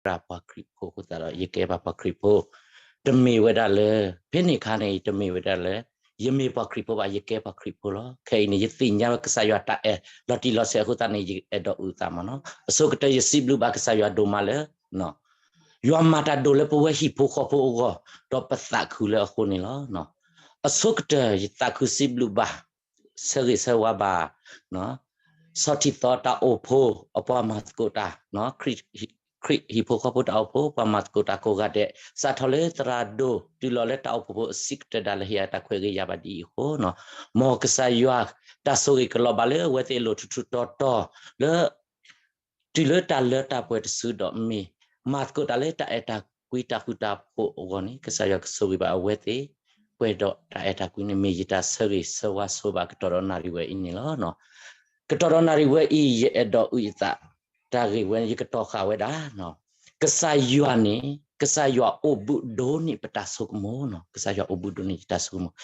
ယမ့ၢ်ဒၣ်ပှၤခရံာ်ဖိအဃိသတးဒီး ယကဲဘၣ်ပှၤခရံာ်ဖိ, တမ့ၢ်ဝဲဒၣ်လၢ ဖဲန့ၣ်အခါန့ၣ် တမ့ၢ်ဝဲဒၣ်လၢ ယမ့ၢ်ပှၤခရံာ်ဖိဘၣ် ယကဲပှၤခရံာ်ဖိလီၤ. ခဲအံၤန့ၣ် ယသ့ၣ်ညါဝဲကစၢ်ယွၤတၢ်အဲၣ်လီၤတံၢ်လီၤဆဲးအဃိသတးန့ၣ် ယအဲၣ်ဒိးအုၣ်သးမးနီၤ. အဆိကတၢၢ်ယစံးဘျုးဘၣ်ကစၢ်ယွၤဒိၣ်မးလၢ ယွၤမၤတၢ်ဒိၣ်လၢပဝဲဟံၣ်ဖိဃီဖိအဂီၢ်, ဒီးပသးခုလၢအဃိန့ၣ်လီၤ. အဆိကတၢၢ်ယသးခုစံးဘျုးဘၣ် ဆၢဂ့ၤဆၢဝါဘၣ် ဆီထံသီတၢ်အိၣ်ဖှိၣ်အပှၤမၤသကိးတၢ်, ခရံာ်ဟံၣ်ဖိဃီဖိတၢ်အိၣ်ဖှိၣ် ပှၤမၤသကိးတၢ်ကိးဂၤဒဲး စးထီၣ်လၢသရၣ်ဒိၣ်တုၤလီၤလၢတၢ်အိၣ်ဖှိၣ်ဖိအဆံးကတၢၢ်ဒၣ်လဲာ် ဟ့ၣ်အတၢ်ခွဲးဂ့ၤယာ်ဘၣ်ဒ်အံၤအဃိနီၤ, မ်ကစၢ်ယွၤတၢ်ဆိၣ်ဂ့ၤကလီၤဘၣ်လၢအဝဲသ့ၣ်အလိၤထူးထူးတီၤတီၤလၢ တုၤလၢတၢ်လၢတၢ်ပှဲၤတစုဒီးမ့ၢ် မၤသကိးတၢ်လၢတၢ်အဲၣ်တၢ်ကွံတၢ်ဃူတၢ်ဖိးအဂီၢ်န့ၣ် ကစၢ်ယွၤကဆိၣ်ဂ့ၤဘၣ်အဝဲသ့ၣ် ပှဲၤဒီးတၢ်အဲၣ်တၢ်ကွံန့ၣ် မ့ၢ်ယတၢ်ဆၢဂ့ၤဆၢဝါဆိဘၣ်ကတီၢ်ဒီးနၣ်ရံၣ်ဝဲအံၤန့ၣ်လီၤ. ကတီၢ်ဒီးနၣ်ရံၣ်ဝဲအံၤ ယအဲၣ်ဒိးအုၣ်ယသး တၢ်ဂ့ၢ်ဝဲန့ၣ် ယကတီၤဃာ်ဝဲဒၣ် ကစၢ်ယွၤန့ၣ် ကစၢ်ယွၤအိၣ်ဘူးဒိၣ်န့ၢ်ပတၢ်ဆိကမိၣ်နီၤ, ကစၢ်ယွၤအိၣ်ဘူးဒိၣ်န့ၢ်ယတၢ်ဆိကမိၣ်,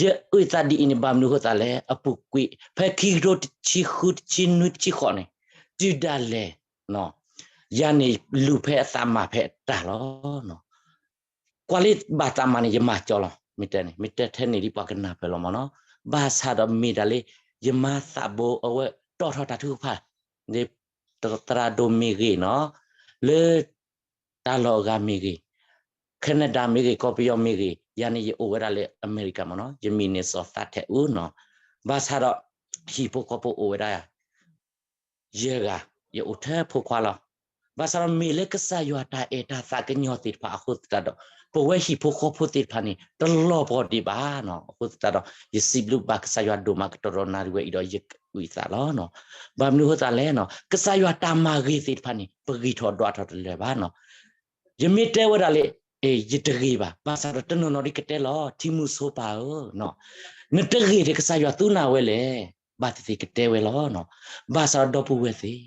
ယအုၣ်သးဒ်အံၤန့ၣ် ဘၣ်မနုၤအဃိသတးလဲၣ်, အပူၤကွံာ် ဖဲခံကထိတဆံဃု တဆံနွံ တဆံဃိးန့ၣ် တုၤဒၣ်လဲာ် ယၤန့ၣ်လူၤဖဲအသးမၤဖဲအတၢ်လီၤ. ကွၢ်လၢဘၣ်သးမၤန့ၣ် ယမၤကၠီလီၤ, မ့ၢ်တဲန့ၣ် မ့ၢ်တဲထဲန့ၣ်ဒ်ပှၤကနၢ်ပၢၢ်လီၤမးနီၤ, ဘၣ်ဆၣ်ဒီးမ့ၢ်ဒၣ်လၢ ယမါသးဘိအဝဲတီၣ်ထီၣ်တၢ်ထုကဖၣ် သရၣ်ဒိၣ်မ့ၢ်ဂ့ၤနီၤ, လၢ တၢ်လီၢ်အဂၤမ့ၢ်ဂ့ၤ, Canada မ့ၢ်ဂ့ၤ, ကီၢ်ပယီၤမ့ၢ်ဂ့ၤ, ယၤန့ၣ်ယအိၣ်ဝဲဒၣ်လၢအမဲရကၤမးနီၤ, ယမံၤန့ၣ်စီၤသးထဲးအူနီၤ, ဘၣ်ဆၣ်ဒီး ဟံၣ်ဖိဃီဖိအိၣ်ဝဲဒၣ် ယဲၢ်ဂၤ, ယအိၣ်ထဲဖိခွါလီၤ. ဘၣ်ဆၣ်ဒီးမ့ၢ်လၢကစၢ်ယွၤတၢ်အဲၣ်တၢ်သးကညီၤသ့ၣ်တဖၣ်အဃိသတးဒီး ပဝဲဟံၣ်ဖိဃီဖိသ့ၣ်တဖၣ်န့ၣ် တလီၤပှီၢ်ဒံးဘၣ်နီၤ, အဃိသတးဒီး ယစံးဘျုးဘၣ်ကစၢ်ယွၤဒိၣ်မးကတီၢ်ဒီးနၣ်ရံၣ်ဝဲအံၤဒီးယကအုၣ်သးလီၤ. ဘၣ်မနုၤအဃိသတးလဲၣ်နီၤ, ကစၢ်ယွၤတၢ်မၤဂ့ၤသ့ၣ်တဖၣ်န့ၣ် ပဂံၢ်ထီၣ်ဒွးထီၣ်တလၢာ်ဘၣ်နီၤ. ယမ့ၢ်တဲဝဲဒၣ်လၢ ယတဂ့ၤဘၣ်, ဘၣ်ဆၣ်ဒီးတနီၤနီၤဒ်ကတဲလီၤ, ထံမူဆိပာ်ဧၢ, နတဂ့ၤဒီးကစၢ်ယွၤသူနၤဝဲလဲၣ်, ဘၣ်သ့ၣ်သ့ၣ်ကတဲဝဲလီၤ. ဘၣ်ဆၣ်ဒီးဒီပုၢ်ဝဲၢ်သ့ၣ်,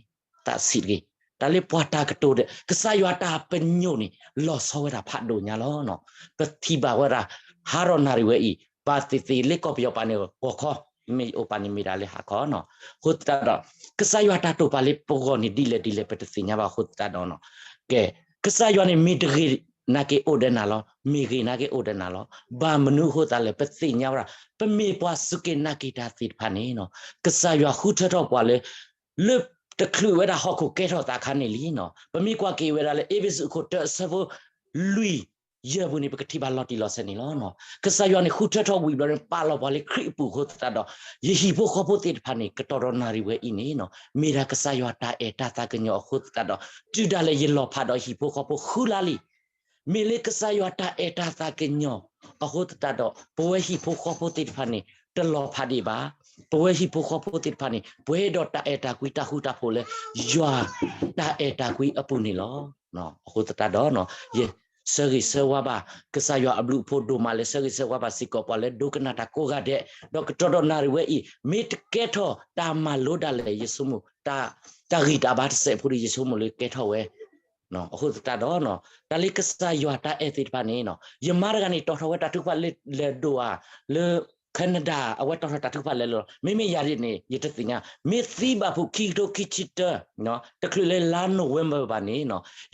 သးဆံးတဂ့ၤ, တၢ်လၢပှၤတၢ်ကတိၤဒီး ကစၢ်ယွၤတၢ်ပညိၣ်န့ၣ် လီၤဆီဝဲဒၣ်ဖးဒိၣ်ညါလီၤ. ပထံၣ်ဘၣ်ဝဲဒၣ် ဟးထီၣ်နၣ်ရံၣ်ဝဲအံၤ ဘၣ်သ့ၣ်သ့ၣ်လၢကီၢ်ပယီၤပၤန့ၣ် ဂီၤခီ, မ့ၢ်ယအိၣ်ပၤန့ၣ်မ့ၢ်ဒၣ်လၢဟါခီနီၤ. အဃိသတးဒီး ကစၢ်ယွၤတၢ်တိာ်ပာ်လၢပဂီၢ်န့ၣ် ဒ်လဲၣ်ဒ်လဲၣ်ပတသ့ၣ်ညါဘၣ်အဃိသတးဒီးနီၤ, ကဲ, ကစၢ်ယွၤန့ၣ်မ့ၢ်တဂ့ၤနာ်က့အိၣ်ဒီးနၤလီၤ, မ့ၢ်ဂ့ၤနာ်က့အိၣ်ဒီးနၤလီၤ. ဘၣ်မနုၤအဃိသတးလဲၣ် ပသ့ၣ်ညါဝဲဒၣ် ပမ့ၢ်ပှၤစူၢ်က့ၤနာ်က့ၤတၢ်သ့ၣ်တဖၣ်န့ၣ်နီၤ, ကစၢ်ယွၤဃုထၢထီၣ်ပှၤလၢ လၢတချုးဝဲဒၣ်ဟီၣ်ခိၣ်ကဲထီၣ်သးခါန့ၣ်လံနီၤ. ပမ့ၢ်ကွၢ်က့ၤဝဲဒၣ်လၢ အ့းဖ့းစူးအခိၣ်တၢအဆၢဖိ လွံၢ် ယဲၢ်ပူၤန့ၣ် ပကထံၣ်ဘၣ်လီၤတံၢ်လီၤဆဲးန့ၣ်လီၤ. ကစၢ်ယွၤန့ၣ်ဃုထၢထီၣ်ဝံၤဘျီန့ၣ် ပာ်လီၤပှၤလၢခရံာ်အပူၤအဃိသတးဒီး ယဟံၣ်ဖိဃီဖိသ့ၣ်တဖၣ်န့ၣ် ကတီၢ်ဒီးနၣ်ရံၣ်ဝဲအံၤန့ၣ်နီၤ, မ့ၢ်ဒၣ်ကစၢ်ယွၤတၢ်အဲၣ်တၢ်သးကညီၤအဃိသတးဒီး တုၤဒၣ်လဲာ်ယလီၤဖးဒီးဟံၣ်ဖိဃီဖိဃုလါလံ မ့ၢ်လၢကစၢ်ယွၤတၢ်အဲၣ်တၢ်သးကညီၤအဃိသတးဒီး ပဝဲဟံၣ်ဖိဃီဖိသ့ၣ်တဖၣ်န့ၣ် တလီၤဖးဒံးဘၣ်. ပဝဲဟံၣ်ဖိဃီဖိသ့ၣ်တဖၣ်န့ၣ် ပှဲၤဒီးတၢ်အဲၣ်တၢ်ကွံတၢ်ဃူတၢ်ဖိးလၢ ယွၤတၢ်အဲၣ်တၢ်ကွံအပူၤန့ၣ်လီၤ. အဃိသတးဒီး ယဆၢဂ့ၤဆၢဝါဘၣ် ကစၢ်ယွၤအဘျုးအဖှိၣ်ဒိၣ်မးလၢဆၢဂ့ၤဆၢဝါဘၣ်စ့ၢ်ကီးပှၤလၢဒိကနၣ်တၢ်ကိးဂၤဒဲး, ဒီးကတီၢ်ဒီးနၣ်ရံၣ်ဝဲအံၤ မ့ၢ်တကဲထီၣ်တၢ်မၤလိဒၣ်လဲာ် ယဆိကမိၣ် တၢ်ဂံၢ်တၢ်ဘါတစဲးဖိဒီး ယဆိကမိၣ်လၢကဲထီၣ်ဝဲ အဃိသတးဒီး တၢ်လၢကစၢ်ယွၤတၢ်အဲၣ်သ့ၣ်တဖၣ်န့ၣ် ယမါတဂၤန့ၣ် တီၣ်ထီၣ်ဝဲတၢ်ထုကဖၣ်လၢလဲၤဒိၣ်ဧါ လၢ Canada အဝဲတီၣ်ထီၣ်တၢ်ထုကဖၣ်လဲၤလီၤ. မ့မ့ၢ်ယၤဒ်န့ၣ် ယတသ့ၣ်ညါ, မ့ၢ်သံဘၣ်ဖုးခံကထိခံဆံတၢ တချုးလၢလါ November ဘၣ်န့ၣ်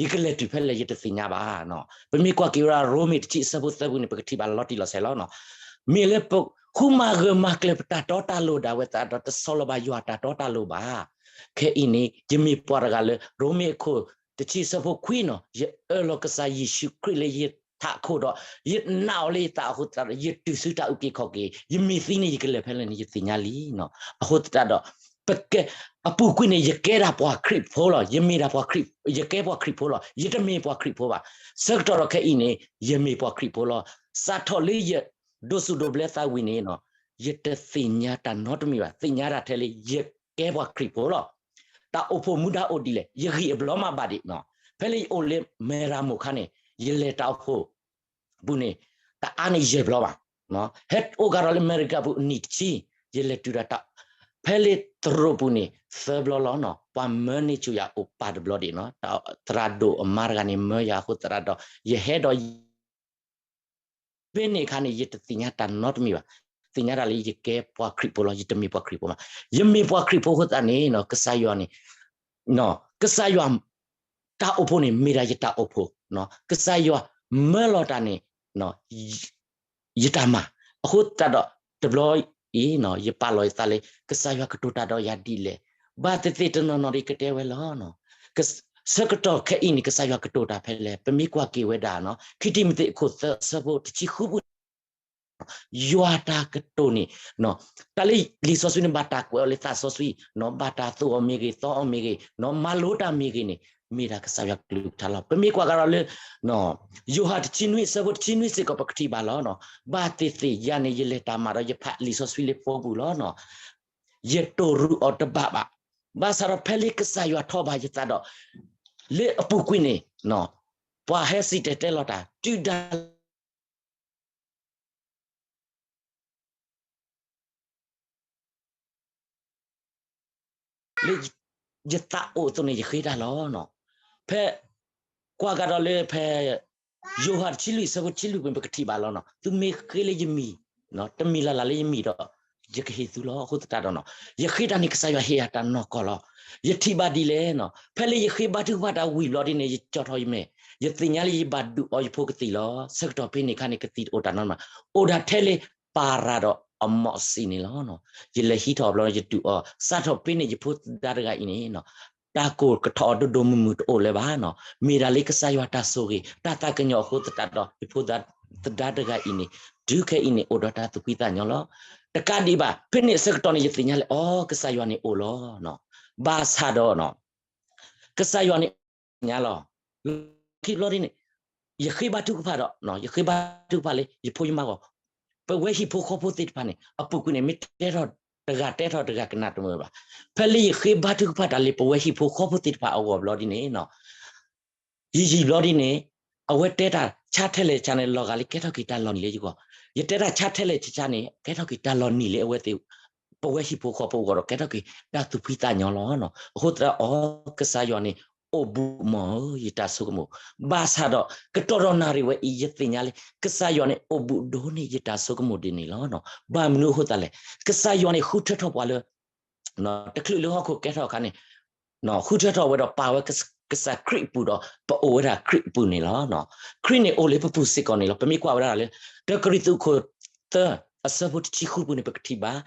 ယကလဲၤတုၤဖဲလဲၣ်ယတသ့ၣ်ညါဘၣ်. ပမ့ၢ်ကွၢ်က့ၤဝဲဒၣ် ရိမ့ၤတဆံအဆၢဖိသၢပူၤန့ၣ် ပကထံၣ်ဘၣ်လီၤတံၢ်လီၤဆဲးလီၤ. မ့ၢ်လၢပဃုမၤဂၢၢ်မၤကျၢၤပတၢ်တီတၢ်လိၤဒၣ်ဝဲသတးဒီး တဆီလီၤဘၣ်ယွၤတၢ်တီတၢ်လိၤဘၣ်. ခဲအံၤန့ၣ် ယမ့ၢ်ပှၤတဂၤလၢ ရိမ့ၤအခိၣ်တဆံအဆၢဖိခွံနီၤ, ယအၢၣ်လီၤကစၢ်ယ့ၣ်ၡူးခရံာ်လၢယထးခိၣ်ဒီး ယနာ်အီၤလၢယသးအဃိသတးဒီး ယတုၤဆူတၢ်အုၣ်က့ၤခီၣ်က့ၤ, ယမ့ၢ်သံန့ၣ် ယကလဲၤဖဲလဲၣ်န့ၣ် ယသ့ၣ်ညါလံနီၤ. အဃိသတးဒီး ပကဲ အပူၤကွံာ်န့ၣ် ယကဲဒၣ်ပှၤခရံာ်ဖိလီၤ. ယမ့ၢ်ဒၣ်ပှၤခရံာ်, ယကဲပှၤခရံာ်ဖိလီၤ. ယတမ့ၢ်ပှၤခရံာ်ဖိဘၣ်. ဆၢကတီၢ်ဒီးခဲအံၤန့ၣ် ယမ့ၢ်ပှၤခရံာ်ဖိလီၤ. စးထီၣ်လၢယဒိးစူၣ်ဒိးဘျၢသးဝံၤန့ၣ်နီၤ, ယတသ့ၣ်ညါတၢ်နီတမံၤဘၣ်. သ့ၣ်ညါတၢ်ထဲလၢယကဲပှၤခရံာ်ဖိလီၤ. တၢ်အိၣ်ဖှိၣ်မူဒါအိၣ်ဒ်လဲၣ်, ယဂံၢ်အဘျီမးဘၣ်ဒံးနီၤ. ဖဲလၢယအိၣ်လၢမဲရမိၢ်ခါန့ၣ် ယလဲၤတၢ်အိၣ်ဖှိၣ်ပူၤန့ၣ် တအါန့ၢ်ယဲၢ်ဘျီဘၣ်. ဟဲအိၣ်ကဒီးလၢအမဲရကၤပူၤအနံၣ်တဆံ, ယလဲၤတုၤဒီးတၢ်, ဖဲလၢတရူးပူၤန့ၣ် သၢဘျီလီၤနီၤ. ပှၤမၢန့ၢ်ဆူၣ်ယၤအိၣ်ပၢ်တဘျီဒံးနီၤ. သရၣ်ဒိၣ်အမါတဂၤန့ၣ် မၢယၤအဃိသတးဒီး ယဟဲဒီး ဖဲန့ၣ်အခါန့ၣ် ယတသ့ၣ်ညါတၢ်နီတမံၤဘၣ်. သ့ၣ်ညါတၢ်လၢယကဲပှၤခရံာ်ဖိလီၤ. ယတမ့ၢ်ပှၤခရံာ်ဖိဘၣ်. ယမ့ၢ်ပှၤခရံာ်ဖိအဃိသတးန့ၣ်နီၤ, ကစၢ်ယွၤန့ၣ်, ကစၢ်ယွၤ တၢ်အိၣ်ဖှိၣ်န့ၣ် မ့ၢ်ဒၣ်ယတၢ်အိၣ်ဖှိၣ်, ကစၢ်ယွၤမၢလီၤတၢ်န့ၣ် ယတၢ်မၤ, အဃိသတးဒီး တဘျီအံၤ ယပာ်လီၤယသးလၢ ကစၢ်ယွၤကတိၤတၢ်ဒီးယၤဒ်လဲၣ်, ဘၣ်သ့ၣ်သ့ၣ်တနီၤနီၤဒီးကတဲဝဲလီၤ. ဆၢကတီၢ်ခဲအံၤန့ၣ် ကစၢ်ယွၤကတိၤတၢ်ဖဲလဲၣ်, ပမ့ၢ်ကွၢ်က့ၤဝဲဒၣ် ခံတံၤမသ့းအခိၣ်သၢ အဆၢဖိတဆံဃုပူၤ ယွၤတၢ်ကတိၤန့ၣ်, တၢ်လၢလံာ်စီဆှံန့ၣ် ဘၣ်တၢ်ကွဲးအီၤလၢသးစီဆှံ, ဘၣ်တၢ်သိၣ်အီၤမ့ၢ်ဂ့ၤ, သီအီၤမ့ၢ်ဂ့ၤ, မၤလိတၢ်မ့ၢ်ဂ့ၤန့ၣ် မ့ၢ်ဒၣ်ကစၢ်ယွၤကလုၢ်ကထါလီၤ. ပမ့ၢ်ကွၢ်ကဒီးလၢ ယိၤဟၣ်တဆံနွံ အဆၢဖိတဆံနွံစ့ၢ်ကီး ပကထံၣ်ဘၣ်လီၤ. ဘၣ်သ့ၣ်သ့ၣ်ယၤန့ၣ် ယလဲၤတၢ်မၤဒီးယဖးလံာ်စီဆှံလၢဖိပူၤလီၤ. ယတိၢ်ရူးအီၤတဘၣ်ဘၣ်. ဘၣ်ဆၣ်ဒီးဖဲလၢကစၢ်ယွၤထီၣ်ဘၣ်ယသးဒီး လၢအပူၤကွံာ်န့ၣ် ပှၤဟဲစံၣ်တဲၤတဲလီၤတၢ် တုၤဒၣ် လၢယသးအိၣ်အသိးန့ၣ် ယဃ့တၢ်လီၤ. ဖဲ ကွၢ်ကဒီးလၢဖဲ ယိၤဟၣ်တဆံလွံၢ် အဆၢဖိတဆံလွံၢ်ပူၤ ပကထံၣ်ဘၣ်လီၤ. သုမ့ၢ်ဃ့လၢယမံၤ, တမံၤလၢ်လၢ်လၢယမံၤဒီး ယကဟ့ၣ်သုလီၤ. အဃိသတးဒီး ယဃ့တၢ်န့ၣ် ကစၢ်ယွၤဟ့ၣ်ယၤတၢ်နီၢ်ကီၢ်လီၤ. ယထံၣ်ဘၣ်ဒ်လဲၣ်, ဖဲလၢယဃ့ဘါထုကဖၣ်တၢ်ဝံၤဘျီဒ်န့ၣ် ယကၠီထီၣ်ယမဲာ်, ယသ့ၣ်ညါလၢယဘၣ်ဒုးအီယဖိကသံၣ်လီၤ. ဆၢကတီၢ်ဖဲန့ၣ်အခါန့ၣ် ကသံၣ်တအိၣ်တၢ်နီတမံၤ, အိၣ်ဒၣ်ထဲလၢပၤရၤဒီးအမီးစံးန့ၣ်လီၤ. ယလဲၤဟံးထီၣ်ဘျီ ယဒုးအီ, စးထီၣ်ဖဲန့ၣ် ယဖိသဒါတဂၤအံၤန့ၣ် တၢ်ကိၢ်ကထီၣ်အီၤဒိၣ်ဒိၣ်မုၢ်မုၢ်တအိၣ်လၢၤဘၣ်. မ့ၢ်ဒၣ်လၢကစၢ်ယွၤတၢ်ဆိၣ်ဂ့ၤ တၢ်သးကညီၤအဃိသတးဒီး ယဖိသဒါတဂၤအံၤန့ၣ် တုၤခဲအံၤန့ၣ် အိၣ်ဒီးတၢ်သူၣ်ဖှံသးညီလီၤ. တကးဒံးဘၣ် ဖဲန့ၣ်အဆၢကတီၢ်န့ၣ် ယသ့ၣ်ညါလၢ အိ ကစၢ်ယွၤန့ၣ်အိၣ်လီၤ. ဘၣ်ဆၣ်ဒီး ကစၢ်ယွၤန့ၣ် သ့ၣ်ညါလီၤ. ခံဘျီဒ်န့ၣ် ယဃ့ဘါထုကဖၣ်ဒီး ယဃ့ဘါထုကဖၣ်လၢယဖိယမါဂီၢ်, ပဝဲဟံၣ်ဖိဃီဖိသ့ၣ်တဖၣ်န့ၣ် အပူၤကွံာ်န့ၣ် မ့ၢ်တဲထီၣ်တဂၤတဲထီၣ်တဂၤကနၣ်တမုာ်ဘၣ်. ဖဲလၢယဃ့ဘါထုကဖၣ်တၢ်လၢပဝဲဟံၣ်ဖိဃီဖိသ့ၣ်တဖၣ်အဂီၢ်ဘျီဒ်န့ၣ် ယယံာ်ဘျီဒ်န့ၣ် အဝဲတဲတၢ်ဆါထဲလဲၣ်ဆါန့ၣ် လီၤဂာ်လၢကဲထီၣ်က့ၤတၢ်လီၤနံၤလၢယဂီၢ်, ယတဲတၢ်ဆါထဲလဲၣ်ဆါန့ၣ် ကဲထီၣ်က့ၤတၢ်လီၤနံၤလၢအဝဲသ့ၣ်, ပဝဲဟံၣ်ဖိဃီဖိအဂီၢ်ဒီး ကဲထီၣ်က့ၤတၢ်သူၣ်ဖှံသးညီလီၤ. အဃိသတးဒီး အိ ကစၢ်ယွၤန့ၣ် အိၣ်ဘူးမးဧၢ ယတၢ်ဆိကမိၣ်, ဘၣ်ဆၣ်ဒီး ကတီၢ်ဒီးနၣ်ရံၣ်ဝဲအံၤ ယသ့ၣ်ညါလၢ ကစၢ်ယွၤန့ၣ် အိၣ်ဘူးဒိၣ်န့ၢ်ယတၢ်ဆိကမိၣ်ဒ်န့ၣ်လီၤ. ဘၣ်မနုၤအဃိသတးလဲၣ်, ကစၢ်ယွၤန့ၣ် ဃုထၢထီၣ်ပှၤလၢ တချုးလၢဟီၣ်ခိၣ်ကဲထီၣ်အခါန့ၣ် ဃုထၢထီၣ်ဝဲဒီးပာ်ဝဲ ကစၢ်ခရံာ်အပူၤဒီး ပအိၣ်ဝဲဒၣ်ခရံာ်အပူၤန့ၣ်လီၤ. ခရံာ်န့ၣ်အိၣ်လၢပပူၤစ့ၢ်ကီးန့ၣ်လီၤ. ပမ့ၢ်ကွၢ်ဝဲဒၣ်လၢ တၢကရံၣ်သူးခိၣ်သၢ အဆၢဖိတဆံဃုပူၤန့ၣ် ပကထံၣ်ဘၣ်,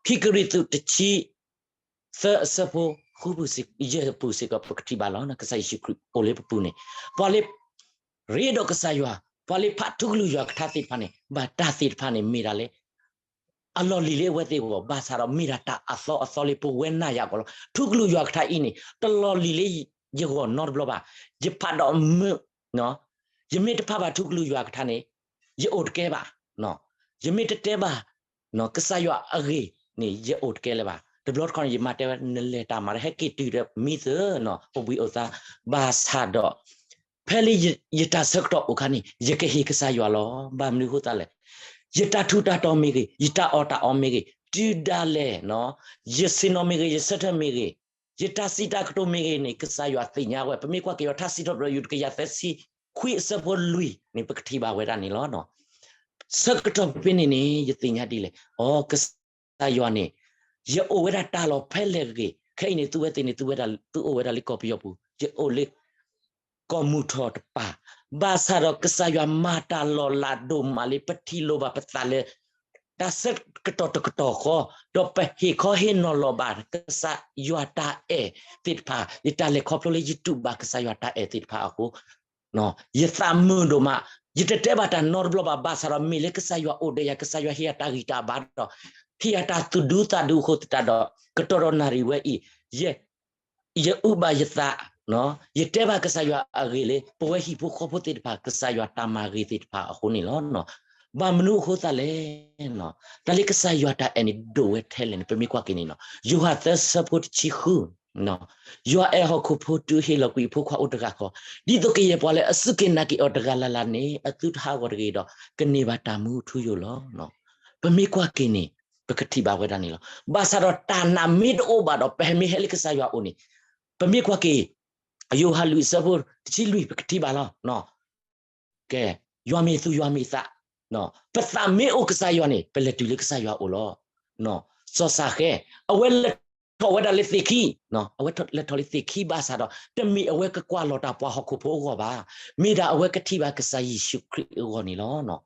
ဒီးခံကရံၣ်သူးတဆံ သၢအဆၢဖိဃုပူၤစ့ၢ် ယဲၢ်ပူၤစ့ၢ်ကီး ပကထံၣ်ဘၣ်လီၤ. ကစၢ်ယ့ၣ်ၡူးခရံာ်အိၣ်လၢပပူၤန့ၣ် ပှၤလၢ ရ့ဒီးကစၢ်ယွၤ, ပှၤလၢဖးထူကလုၢ်ယွၤကထါသ့ၣ်တဖၣ်န့ၣ် ဘၣ်တၢ်သ့ၣ်တဖၣ်န့ၣ် မ့ၢ်ဒၣ်လၢ အလီၢ်လံၤလၢအဝဲသ့ၣ်အဂီၢ်, ဘၣ်ဆၣ်ဒီးမ့ၢ်ဒၣ်တၢ်အသီအသီလၢပဝဲနၤယၤအဂီၢ်လီၤ. ထူကလုၢ်ယွၤကထါအံၤန့ၣ် တလီၢ်လံၤလၢယဂီၢ်နီတဘျီဘၣ်. ယဖးဒီးမုာ်, ယမ့ၢ်တဖးဘၣ်ထူကလုၢ်ယွၤကထါန့ၣ် ယအိၣ်တကဲဘၣ်. ယမ့ၢ်တတဲဘၣ် ကစၢ်ယွၤအဂ့ၢ်န့ၣ် ယအိၣ်တကဲလၢၤဘၣ်. တဘျီတခီန့ၣ် ယမၤတဲဝဲ နလဲၤတၢ်မၤဒီး ဟဲက့ၤတုၤဒီးမံသုနီၤ အိၣ်ဘှံးအိၣ်သါ, ဘၣ်ဆၣ်ဒီး ဖဲလၢယတၢ်ဆၢကတီၢ်အိၣ်ခါန့ၣ် ယကဟ့ၣ်ကစၢ်ယွၤလီၤ. ဘၣ်မနုၤအဃိသတးလဲၣ်, ယတၢ်ထူးတၢ်တီၤမ့ၢ်ဂ့ၤ, ယတၢ်အီၣ်တၢ်အီမ့ၢ်ဂ့ၤ, တုၤဒၣ်လဲာ် ယဆ့ၣ်နီၤမ့ၢ်ဂ့ၤ, ယဆၢထၢၣ်မ့ၢ်ဂ့ၤ, ယတၢ်စံးတၢ်ကတိၤမ့ၢ်ဂ့ၤန့ၣ် ကစၢ်ယွၤသ့ၣ်ညါဝဲ. ပမ့ၢ်ကွၢ်က့ၤယွၤထါစံးထီၣ်ပတြၢၤ ယူၢ်တကယၤသၢဆံခွံအဆၢဖိလွံၢ်န့ၣ် ပကထံၣ်ဘၣ်ဝဲဒၣ်န့ၣ်လီၤ. ဆၢကတီၢ်ဖဲန့ၣ်န့ၣ် ယသ့ၣ်ညါဒ်လဲၣ်, အိ ကစၢ်ယွၤန့ၣ် ယအိၣ်ဝဲဒၣ်တၢ်လီၢ်ဖဲလဲၣ်ဂ့ၤ, ခဲအံၤန့ၣ် သုဝဲသ့ၣ်န့ၣ် သုဝဲဒၣ် သုအိၣ်ဝဲဒၣ်လၢကီၢ်ပယီၤပူၤ, ယအိၣ်လၢ ကီၢ်မုၢ်ထီၣ်တပၤ, ဘၣ်ဆၣ်ဒီးကစၢ်ယွၤမၤတၢ်လီၤလးဒိၣ်မးလၢပထံၣ်လိာ်ဘၣ်ပသးလၢ တၢ်ဆၢကတီၢ်တကတီၢ်ဃီ, ဒီးပဟ့ၣ်ခီဟ့ၣ်နီၤလီၤဘၣ် ကစၢ်ယွၤတၢ်အဲၣ်သ့ၣ်တဖၣ်, ယတၢ်လဲၤခီဖျိလၢယတူၢ်ဘၣ်ကစၢ်ယွၤတၢ်အဲၣ်သ့ၣ်တဖၣ်အဃိ ယသးမုာ်ဒိၣ်မး, ယတတဲဘၣ်တၢ်နီတဘျီဘၣ်, ဘၣ်ဆၣ်ဒီးမ့ၢ်လၢကစၢ်ယွၤအိၣ်ဒီးယၤ, ကစၢ်ယွၤဟ့ၣ်ယၤတၢ်ဂံၢ်တၢ်ဘါဒီး ဟ့ၣ်ယၤတၢ်သူၣ်ဒူသးဒူအဃိသတးဒီး ကတီၢ်ဒီးနၣ်ရံၣ်ဝဲအံၤ, ယ ယအုၣ်ဘၣ်ယသး, ယတဲဘၣ်ကစၢ်ယွၤအဂ့ၢ်လၢ ပဝဲဟံၣ်ဖိဃီဖိသ့ၣ်တဖၣ် ကစၢ်ယွၤတၢ်မၤဂ့ၤသ့ၣ်တဖၣ်အဃိန့ၣ်လီၤ. ဘၣ်မနုၤအဃိသတးလဲၣ်, တၢ်လၢကစၢ်ယွၤတၢ်အဲၣ်န့ၣ် ဒိၣ်ဝဲထဲလဲၣ်န့ၣ် ပမ့ၢ်ကွၢ်က့ၤန့ၣ်လီၤ. ယိၤဟၣ်သၢဆၢဖိတဆံဃု, ယွၤအဲၣ်ဟီၣ်ခိၣ်ဖိတုၤဟ့ၣ်လီၤကွံာ်အဖိခွါအိၣ်တဂၤဃီ, ဒ်သိးကယဲၢ်ပှၤလၢအစူၢ်က့ၤနာ်က့ၤအီၤတဂၤလၢ်လၢ်န့ၣ် အသုတဟးဂီၤတဂ့ၤဒီး ကန့ၢ်ဘၣ်တၢ်မူထူယိာ်လီၤ. ပမ့ၢ်ကွၢ်က့ၤန့ၣ် ပကထံၣ်ဘၣ်ဝဲဒၣ်န့ၣ်လီၤ. ဘၣ်ဆၣ်ဒီးတၢ်နာ်မ့ၢ်တအိၣ်ဘၣ်ဒီး ပဟဲမ့ၢ်ဟဲလၢကစၢ်ယွၤအအိၣ်န့ၣ်, ပမ့ၢ်ကွၢ်က့ၤ ယိၤဟၣ်လွံၢ်အဆၢဖိတဆံလွံၢ် ပကထံၣ်ဘၣ်လီၤ. ကဲ, ယွၤမ့ၢ်သူၣ်ယွၤမ့ၢ်သး, ပသးမ့ၢ်အိၣ်ကစၢ်ယွၤန့ၣ် ပလဲၤတုၤလၢကစၢ်ယွၤအအိၣ်လီၤ. စီၤၡဃဲ, အဝဲလဲၤ အဝဲလဲၤထီၣ်ဝဲဒၣ်လၢသ့ၣ်ခံ, အဝဲလဲၤထီၣ်လၢသ့ၣ်ခံဘၣ်ဆၣ်ဒီး တမ့ၢ်အဝဲကကွၢ်လီၤတၢ်ပှၤဟီၣ်ခိၣ်ဖိအဂီၢ်ဘၣ်, မ့ၢ်ဒၣ်အဝဲကထံၣ်ဘၣ်ကစၢ်ယ့ၣ်ၡူးခရံာ်အဂီၢ်န့ၣ်လီၤ.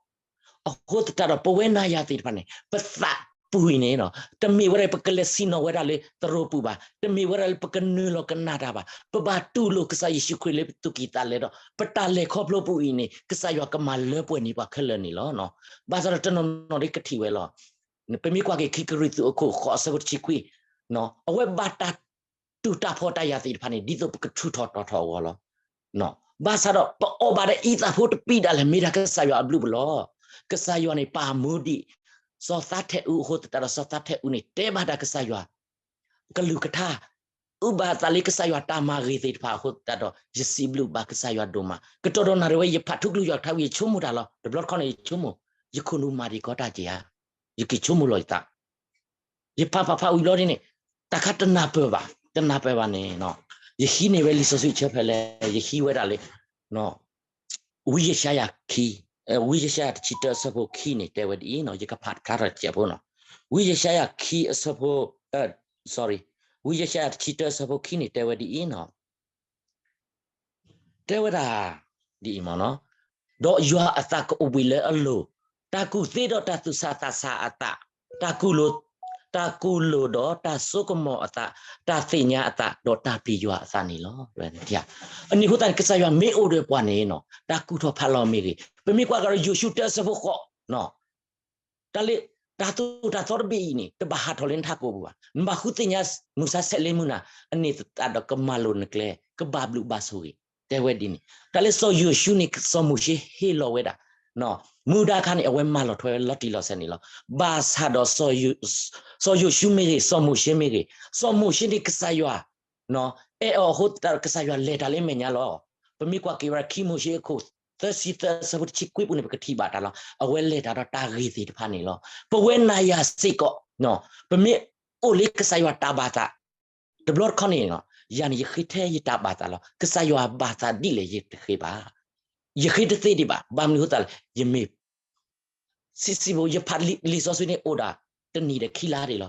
အဃိသတးဒီး ပဝဲနၤယၤသ့ၣ်တဖၣ်န့ၣ် ပသးပူၤအံၤန့ၣ် တမ့ၢ်ဝဲဒၣ်ပကလဲၤဆ့ၣ်နီၤဝဲဒၣ်လၢသရိာ်ပူၤဘၣ်, တမ့ၢ်ဝဲဒၣ်လၢပကနုာ်လီၤကနၣ်တၢ်ဘၣ်, ပဘၣ်တူၢ်လိာ်ကစၢ်ယ့ၣ်ၡူးခရံာ်လၢပသူၣ်ကံၢ်သးလဲဒီး ပတၢ်လဲၤခီဖျိပူၤအံၤန့ၣ် ကစၢ်ယွၤကမၤလၢပှဲၤန့ၢ်ပှၤခဲလၢာ်န့ၣ်လီၤ. ဘၣ်ဆၣ်ဒီးတနီၤနီၤဒ်ကထံၣ်ဝဲလီၤ. ပမ့ၢ်ကွၢ်က့ၤခံကရံၣ်သူးအခိၣ်ဃိးအဆၢဖိတဆံခွံ, အဝဲဘၣ်တၢ်တူၢ်တၢ်ဖှီၣ်တၢ်ယာ်သ့ၣ်တဖၣ်န့ၣ် ဒ်သိးပကထူးထီၣ်တီၤထီၣ်အဂီၢ်လီၤ. ဘၣ်ဆၣ်ဒီးပအီၣ်ဘၣ်ဒီးအံသၣ်ဖိတပံးဒၣ်လဲာ် မ့ၢ်ဒၣ်ကစၢ်ယွၤအဘျုးပလီၢ်, ကစၢ်ယွၤန့ၣ်ပာ်မူဒံး စီၤသးထဲးအူအဃိသတးဒီး စီၤသးထဲးအူန့ၣ် တဲဘၣ်တၢ်ကစၢ်ယွၤ ကလုၢ်ကထါ အုၣ်ဘၣ်အသးလၢကစၢ်ယွၤတၢ်မၤဂ့ၤသ့ၣ်တဖၣ်အဃိသတးဒီး ယစံးဘျုးဘၣ်ကစၢ်ယွၤဒိၣ်မး, ကတီၢ်ဒီးနၣ်ရံၣ်ဝဲ ယဖးထူကလုၢ်ယွၤကထါဝံၤ ယဆိကမိၣ်တၢ်လီၤ. တဘျီတခီၣ်န့ၣ် ယဆိကမိၣ်, ယခိၣ်နူာ်မၤဒံးကီတၢ်က့ၤဧါ, ယက့ၤဆိကမိၣ်လီၤယသး ယဖးဖးဖးဝံၤဘျီဒ်န့ၣ် တၢ်ခါတနၢ်ပၢၢ်ဘၣ်, တနၢ်ပၢၢ်ဘၣ်န့ၣ် ယဟံးန့ၢ်ဝဲလံာ်စီဆှံဆၢဖဲလဲၣ်, ယဟံးဝဲဒၣ်လၢ ဝံယၡါယၤခံ, ဝံယၡါယၤတဆံတၢအဆၢဖိခံန့ၣ် တဲဝဲဒ်အံၤနီၤ, ယကဖးဖျါထီၣ်တစဲးဖိနီၤ, ဝံယၡါယၤခံအဆၢဖိ, sorry, ဝံယၡါယၤတဆံတၢအဆၢဖိခံန့ၣ် တဲဝဲဒ်အံၤနီၤ, တဲဝဲဒၣ် ဒ်အံၤမ့ၢ်နီၤ, ဒီးယွၤအသးကအိၣ်ဘှံးလၢအလိၤ, တၢ်ကူၣ်သ့ဒီးတၢ်သူၣ်ဆးသးဆးအသး, တၢ်ကူၣ်လိာ်, တၢ်ကူၣ်လိာ်ဒီးတၢ်စိကမီၤအသး, တၢ်သ့ၣ်ညါအသး, ဒီးတၢ်ပျံၤယွၤအသးန့ၣ်လီၤ. အန့ၣ်အဃိသတးန့ၣ် ကစၢ်ယွၤမ့ၢ်အိၣ်ဒီးပှၤန့ၣ်နီၤ တၢ်ကူၣ်ထီၣ်ဖးလီၤမ့ၢ်ဂ့ၤ, ပမ့ၢ်ကွၢ်ကဒီးယိၤၡူတၢအဆၢဖိဃိး, တၢ်လၢ တၢ်သိၣ်တၢ်သီတဘ့ၣ်အံၤန့ၣ် တဘၣ်ဟးထီၣ်လၢနထးခိၣ်ပူၤဘၣ်. နဘၣ်ဃုသ့ၣ်ညါမုၢ်ဆါဆဲးလ့မုၢ်နၤ, အန့ၣ်သတးဒီးကမၤလိၤနကျဲ, ကဘၣ်ဘျုးဘၣ်ဆိၣ်ဂ့ၤ, တဲဝဲဒ်န့ၣ်. တၢ်လၢစီၤယိၤၡူန့ၣ် စီၤမိၤၡ့ဟ့ၣ်လီၤဝဲဒၣ်, မူဒါခါန့ၣ် အဝဲမၤလီၤထွဲဝဲလီၤတံၢ်လီၤဆဲးန့ၣ်လီၤ. ဘၣ်ဆၣ်ဒီး စီၤယိၤၡူမ့ၢ်ဂ့ၤ, စီၤမိၤၡ့မ့ၢ်ဂ့ၤ, စီၤမိၤၡ့န့ၣ်ကစၢ်ယွၤ အဲၣ်အီၤအဃိသတးဒီး ကစၢ်ယွၤလဲၤတၢ်လၢအမဲာ်ညါလီၤ. ပမ့ၢ်ကွၢ်က့ၤဝဲဒၣ်ခံမိၤၡ့အခိၣ် သၢဆံသၢအဆၢဖိတဆံခွံပူၤန့ၣ် ပကထံၣ်ဘၣ်တၢ်လီၤ. အဝဲလဲၤတၢ်ဒီးတၢ်ဂ့ၤသ့ၣ်တဖၣ်န့ၣ်လီၤ. ပဝဲနၤယၤစ့ၢ်ကီး ပမ့ၢ်အိၣ်လၢကစၢ်ယွၤတၢ်ဘၣ်သး တဘျီတခီၣ်န့ၣ် ယၤန့ၣ် ယဃ့ထဲယတၢ်ဘၣ်သးလီၤ. ကစၢ်ယွၤဘၣ်သးဒ်လဲၣ် ယတဃ့ဘၣ်. ယဃ့တသ့ဒံးဘၣ်. ဘၣ်မနုၤအဃိသတးလဲၣ် ယမ့ၢ် ဆံးဆံးဖိ ယဖးလံာ်စီဆှံန့ၣ်အိၣ်ဒၣ် တနံၣ်ဒီးခံလါဒံးလီၤ.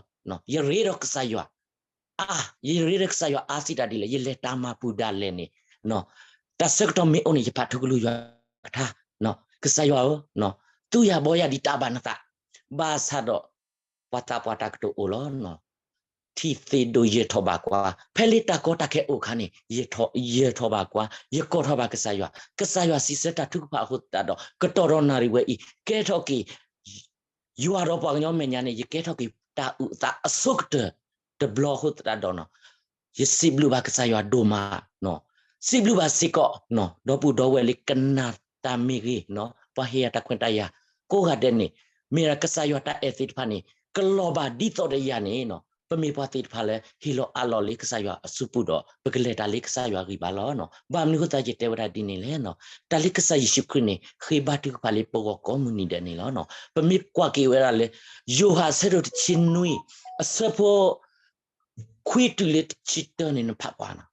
ယရ့ဒီးကစၢ်ယွၤ အါ, ယရ့ဒီးကစၢ်ယွၤအါစံးတၢ်ဒ်လဲၣ်, ယလဲၤတၢ်မၤပူၤဒၣ်လဲာ်န့ၣ် တၢ်ဆၢကတီၢ်မ့ၢ်အိၣ်န့ၣ် ယဖးထူကလုၢ်ယွၤကထါ, ကစၢ်ယွၤဧၢ, သူယၤဘီယၤဒ်တၢ်ဘၣ်နသး, ဘၣ်ဆၣ်ဒီး ပှၤသးပှၢ်တၢ်ကတိၤအိၣ်လီၤ. ထံသ့ၣ်ဒိၣ်ယဲၢ်ထီၣ်ဘၣ်ကွၢ်, ဖဲလၢတၢ်ကီတၢ်ခဲအိၣ်အခါန့ၣ် ယဲၢ်ထီၣ်ဘၣ်ကွၢ်, ယကိးထီၣ်ဘၣ်ကစၢ်ယွၤ, ကစၢ်ယွၤစံးဆၢတၢ်ထုကဖၣ်အဃိသတးဒီး ကတီၢ်ဒီးနၣ်ရံၣ်ဝဲအံၤ ကဲထီၣ်က့ၤ ယွၤဒီးပှၤကညီမဲာ်ညါန့ၣ် ယကဲထီၣ်က့ၤတၢ်အုၣ်အသးအဆိကတၢၢ် တဘျီအဃိသတးဒီး ယစံးဘျုးဘၣ်ကစၢ်ယွၤဒိၣ်မး, စံးဘျုးဘၣ်စ့ၢ်ကီး ဒီပုၢ်ဒီဝဲၢ်လၢကနၣ်တၢ်မ့ၢ်ဂ့ၤ, ပှၤဟ့ၣ်ယၤတၢ်ခွဲးတၢ်ယာ် ကိးဂၤဒဲးန့ၣ် မ့ၢ်ဒၣ်ကစၢ်ယွၤတၢ်အဲၣ်သ့ၣ်တဖၣ်န့ၣ် ကလီၤဘၣ်ဒ်သိးဒီးယၤန့ၣ် ပမ့ၢ်ပှၤသ့ၣ်တဖၣ်လၢဟ့ၣ်လီၤအးလီၤလၢကစၢ်ယွၤအစုပူၤဒီး ပကလဲၤတၢ်လၢကစၢ်ယွၤအဂံၢ်ဘါလီၤ. ဘၣ်မနုၤအဃိသတးယတဲဝဲဒၣ်ဒ်န့ၣ်လဲၣ်, တၢ်လၢကစၢ်ယ့ၣ်ၡူးခရံာ်န့ၣ် ဃ့ဘါထုကဖၣ်လၢပဂီၢ်ကိးမုၢ်နံၤဒဲးန့ၣ်လီၤ. ပမ့ၢ်ကွၢ်က့ၤဝဲဒၣ်လၢ ယိၤဟၣ်အဆၢဒိၣ်တဆံနွံ အဆၢဖိ ခွံတုၤလၢတဆံတၢန့ၣ် နဖးကွၢ်နီၤ.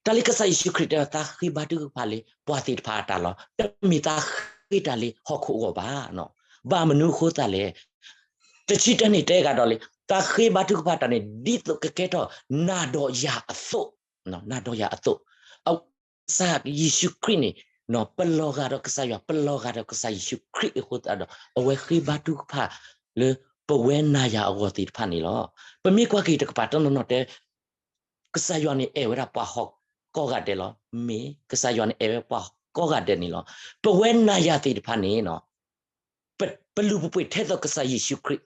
တၢ်လၢကစၢ်ယ့ၣ်ၡူးခရံာ်တဲ သးဃ့ဘါထုကဖၣ်လၢပှၤသ့ၣ်တဖၣ်အတၢ်လီၤ. တမ့ၢ်သးဃ့တၢ်လၢဟီၣ်ခိၣ်အဂီၢ်ဘၣ်. ဘၣ်မနုၤအဃိသတးလဲၣ်. တဆံတၢန့ၣ်တဲကဒီးလၢ သးဃ့ဘါထုကဖၣ်တၢ်န့ၣ် ဒ်သိးကကဲထီၣ်နၤဒီးယၤအသိး, နၤဒီးယၤအသိး ကစၢ်ယ့ၣ်ၡူးခရံာ်န့ၣ် ပလီၤဂာ်ဒီးကစၢ်ယွၤ, ပလီၤဂာ်ဒီးကစၢ်ယ့ၣ်ၡူးခရံာ်အဃိသတးဒီး အဝဲဃ့ဘါထုကဖၣ်လၢပဝဲနၤယၤအဂီၢ်သ့ၣ်တဖၣ်န့ၣ်လီၤ. ပမ့ၢ်ကွၢ်က့ၤတကပၤတနီၤနီၤတဲ ကစၢ်ယွၤန့ၣ်အဲၣ်ဝဲဒၣ်ပှၤဟီၣ်ကိးဂၤဒဲးလီၤ. မ့ၢ်ကစၢ်ယွၤန့ၣ်အဲၣ်ဝဲပှၤကိးဂၤဒဲးန့ၣ်လီၤ. ပဝဲနၤယၤသ့ၣ်တဖၣ်န့ၣ် ပလူၤပပှ့ၤထဲသိးကစၢ်ယ့ၣ်ၡူးခရံ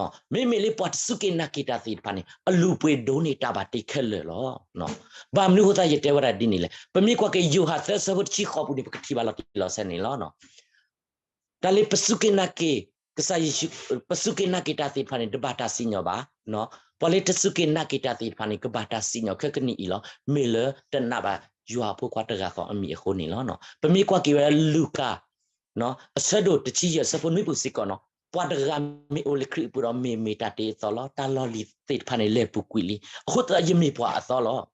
ာ်, မ့မ့ၢ်လၢပှၤတစူၢ်က့ၤနာ်က့ၤတၢ်သ့ၣ်တဖၣ်န့ၣ် အလူၤပှ့ၤဒိၣ်န့ၢ်တၢ်ဘၣ်တ့ခဲလၢာ်လီၤ. ဘၣ်မနုၤအဃိသတးယတဲဝဲဒၣ်ဒ်န့ၣ်လဲၣ်. ပမ့ၢ်ကွၢ်က့ၤယိၤဟၣ်သၢဆၢဖိတဆံဃိးပူၤန့ၣ် ပကထံၣ်ဘၣ်လီၤတံၢ်လီၤဆဲးန့ၣ်လီၤ. တၢ်လၢပစူၢ်က့ၤနာ်က့ၤ ကစၢ်ယ့ၣ်ၡူး, ပစူၢ်က့ၤနာ်က့ၤတၢ်သ့ၣ်တဖၣ်န့ၣ် တဘၣ်တၢ်စံၣ်ညီၣ်ဘၣ်. ပှၤလၢတစူၢ်က့ၤနာ်က့ၤတၢ်သ့ၣ်တဖၣ်န့ၣ် ကဘၣ်တၢ်စံၣ်ညီၣ်ခဲကနံၣ်အံၤလီၤ. မ့ၢ်လၢတနာ်ဘၣ်ယွၤအဖိခွါတဂၤဃီအမံၤအဃိန့ၣ်လီၤ. ပမ့ၢ်ကွၢ်က့ၤဝဲဒၣ်လူၤကၣ် အဆၢဒိၣ်တဆံယဲၢ်အဆၢဖိနွံပူၤစ့ၢ်ကီးနီၤ, ပှၤတဂၤမ့ၢ်အိၣ်လၢခရံာ်အပူၤဒီး မ့ၢ်မ့ၢ်တၢ်တ့အသီလီၤ. တၢ်လီၢ်လံၤသ့ၣ်တဖၣ်န့ၣ် လဲၤပူၤကွံာ်လံ. အဃိသတးယမ့ၢ်ပှၤအသီလီၤ.